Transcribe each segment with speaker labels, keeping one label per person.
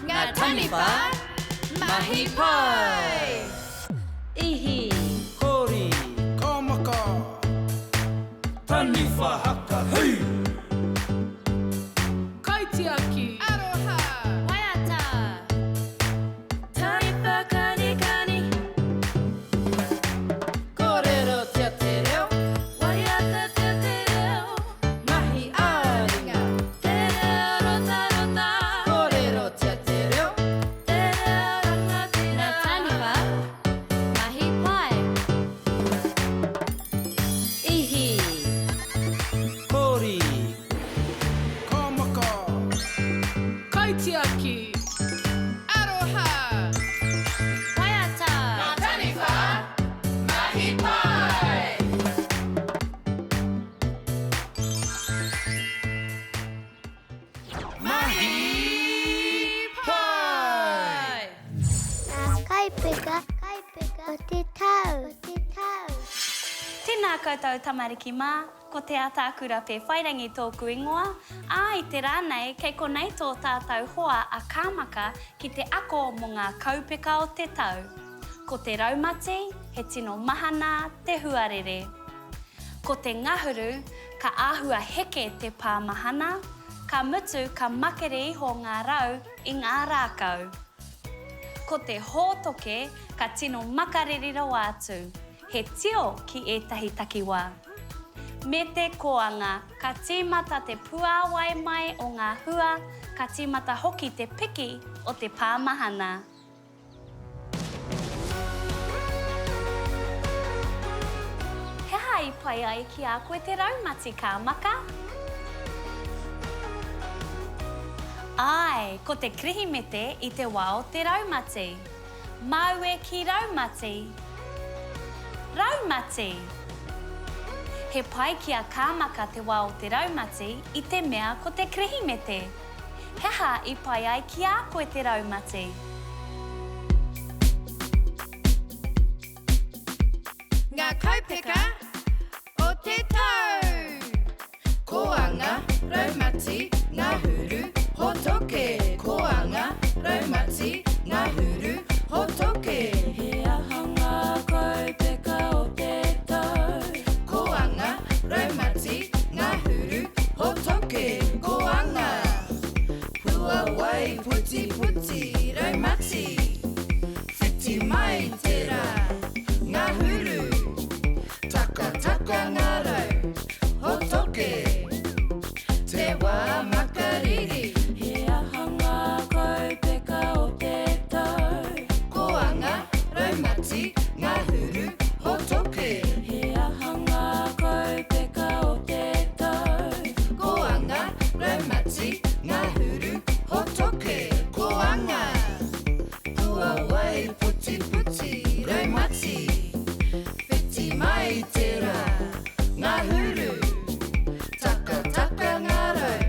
Speaker 1: Ngā taniwha, mahi pai!
Speaker 2: Ihi!
Speaker 3: Kori!
Speaker 4: Ka maka!
Speaker 3: Taniwha haka hui!
Speaker 5: Kaitiaki!
Speaker 1: Aroha!
Speaker 2: Waiata! Taniwha kanikani!
Speaker 5: Kōrerotia te reo!
Speaker 2: Waiatatia te reo!
Speaker 5: Mahi ā-ringa!
Speaker 2: Te reo rotarota!
Speaker 5: Kōrerotia te reo!
Speaker 2: Te reo rangatira! Ngā taniwha, mahi pai! Ihi!
Speaker 3: Kori!
Speaker 4: Ka maka!
Speaker 5: Kaitiaki!
Speaker 1: Aroha!
Speaker 2: Waiata!
Speaker 1: Ngā taniwha, mahi pai!
Speaker 3: Mahi pai!
Speaker 6: Ngā kaipeka o te tau. O te tau.
Speaker 2: Tēnā koutou tamariki mā, ko Te Ataakura Pēwhairangi tōku ingoa, ā, i te rā nei kei konei tō tātou hoa a Kāmaka ki te ako mō ngā kaupeka o te tau. Ko te raumati, he tino mahana te huarere. Ko te ngahuru, ka āhua heke te pā mahana, ka mutu ka makere iho ngā rau i ngā rākau. Ko te hōtoke ka tino makariri rawa atu, he tio ki ētahi takiwā. Me te kōanga, ka tīmata te puāwai mai o ngā hua, ka tīmata hoki te piki o te pā mahana. He aha i pai ai ki a koe te raumati kāmaka? Āe, ko te Kirihimete i te wā o te raumati. Māu e kī raumati. Raumati! He pai ki a Kāmaka te wā o te raumati i te mea ko te Kirihimete. He aha i pai ai ki a koe te raumati?
Speaker 1: Ngā kaupeka o te tau! Kōanga, raumati, ngahuru, hōtoke. Kōanga, raumati, ngahuru, hōtoke.
Speaker 2: He aha ngā kaupeka o te tau?
Speaker 1: Kōanga, raumati, ngahuru, hōtoke. Kōanga, puawai, putiputi, raumati. Whiti mai te rā, ngahuru, takataka ngā rau, hōtoke. Te wā makariri.
Speaker 2: He aha ngā kaupeka o te tau?
Speaker 1: Kōanga, raumati, ngahuru, hōtoke.
Speaker 2: He aha ngā kaupeka o te tau?
Speaker 1: Kōanga, raumati, ngahuru, hōtoke. Kōanga, puawai, putiputi, raumati. Whiti mai te rā, ngahuru, takataka ngā rau,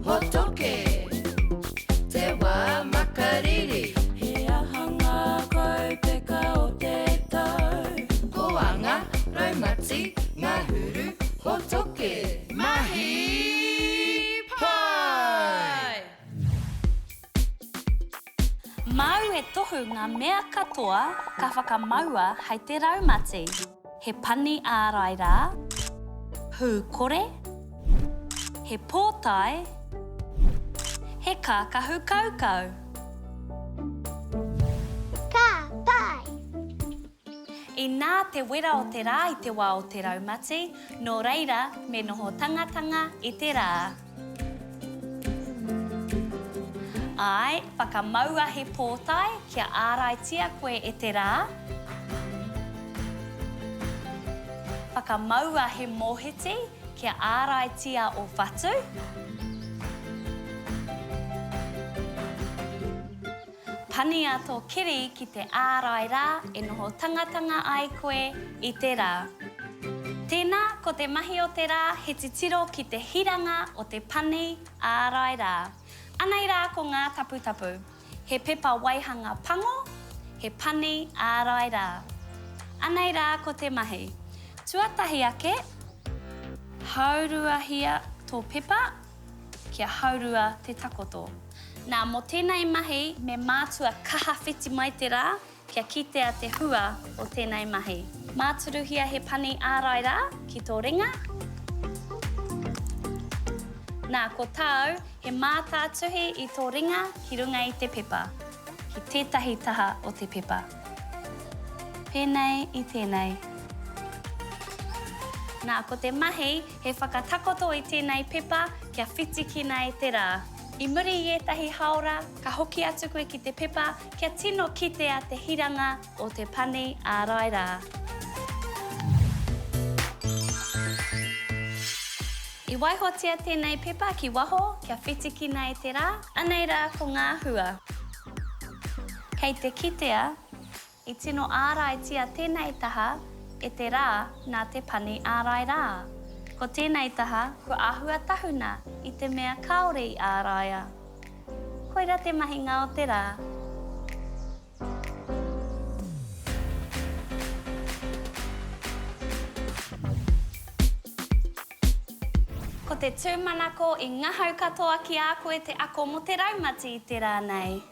Speaker 1: hōtoke. Te wā makariri.
Speaker 2: He aha ngā kaupeka o te tau?
Speaker 1: Kōanga, raumati, ngahuru, hōtoke. Mahi pai!
Speaker 2: Māu e tohu ngā mea katoa ka whakamaua hei te raumati. He pani ārai rā, hū kore, he pōtae, he kākahu kaukau.
Speaker 6: Ka pai!
Speaker 2: Inā te wera o te rā i te wā o te raumati, nō reira me noho tangatanga i te rā. Āe, whakamaua he pōtae kia āraitia koe e te rā. Whakamaua he mōhiti kia āraitia ō whatu. Pania tō kiri ki te ārai rā e noho tangatanga ai koe i te rā. Tēnā, ko te mahi o te rā he titiro ki te hiranga o te pani ārai rā. Anei rā ko ngā taputapu, he pepa waihanga pango, he pani ārai rā. Anei rā ko te mahi. Tuatahi ake, hauruahia tō pepa kia haurua te takoto. Nā, mō tēnei mahi, me mātua kaha whiti mai te rā kia kitea te hua o tēnei mahi. Māturuhia he pani ārai rā ki tō ringa. Nā, ko tāu, he mātātuhi i tō ringa ki runga i te pepa, ki tētahi taha o te pepa. Pēnei i tēnei. Nā, ko te mahi, he whakatakoto i tēnei pepa kia whitikina e te rā. I muri i ētahi haora, ka hoki atu koe ki te pepa kia tino kitea te hiranga o te pani ārai rā. I waihotia tēnei pepa ki waho kia whitikina e te rā, anei rā ko ngā hua. Kei te kitea I tino āraitia tēnei taha e te rā nā te pani ārai rā. Ko tēnei taha kua āhua tahuna i te mea kāore i āraia. Koira te mahinga o te rā. Ko te tūmanako i ngahau katoa ki a koe te ako mō te raumati i te rā nei.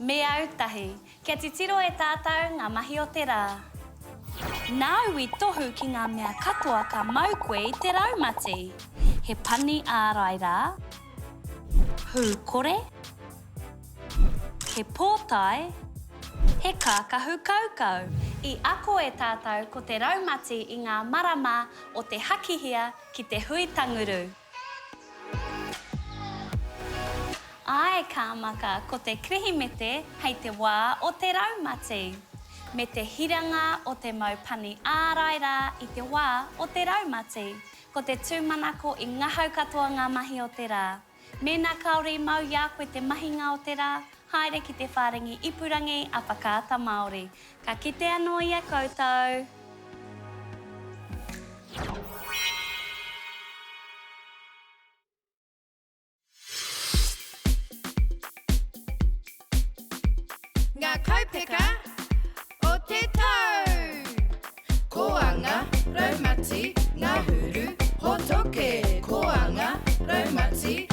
Speaker 2: Me au tahi. Kia titiro e tātou ngā mahi o te rā. Nāu i tohu ki ngā mea katoa ka mau koe i te raumati. He pani ārai rā, hū kore, he pōtae, he kākahu kaukau. I ako e tātou ko te raumati i ngā marama o te hakihea ki te Hui-tanguru. Āe, Kāmaka, ko te Kirihimete hei te wā o te raumati. Me te hiranga o te mau pani ārai rā i te wā o te raumati. Ko te tūmanako i ngahau katoa ngā mahi o te rā. Mēnā kāore i mau i a koe te mahinga o te rā, haere ki te whārangi ipurangi a Whakaata Māori. Ka kite anō i a koutou!
Speaker 1: Ngā kaupeka o te tau! Koanga, raumati, ngahuru, hōtoke. Koanga, raumati.